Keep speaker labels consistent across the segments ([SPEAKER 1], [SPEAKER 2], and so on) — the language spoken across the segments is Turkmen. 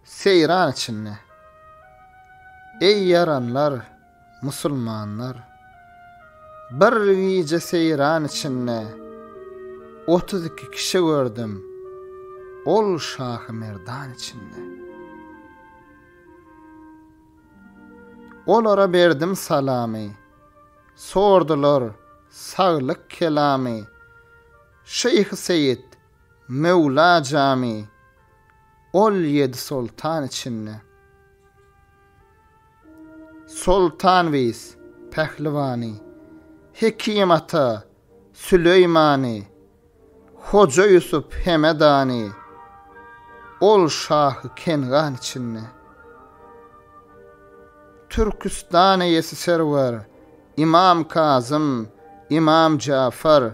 [SPEAKER 1] Seýran içinde. Eý ýaranlar, musulmanlar! Bir gije seýran içinde 32 kişi gördüm, ol Şahymerdan içinde. Olara berdim salamy, sordular saglyk kelamy, Şyh Seýit, Möwla Jamy, Ol ýedi soltan içinde. Soltan Weýis pähliwany, Hekim ata Süleýmany, Hoja Ýusup Hemedany, Ol şahy Kengan içinde. Türküstan eýesi serwer, Ymam Kazym, Ymam Jafar,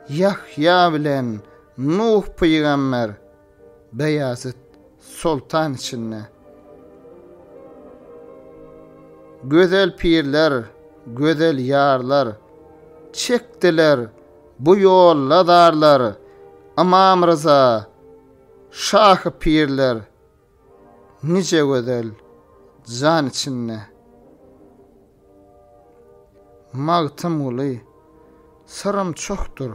[SPEAKER 1] Ýahýa bilen Nuh pygamber, Beýazit soltan içinde. Gözel pirler, gözel ýarlar, Çekdiler bu ýolda zarlar, Ymam Ryza, şahy pirler, Nije gözel jan içinde. Magtymguly, syrym çohdur,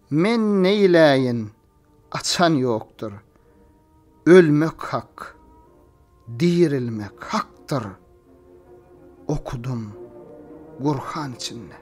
[SPEAKER 1] Men neýläýin, açan ýokdur. Ölmek hak, dirilmek hakdyr, Okudym Gurhan içinde.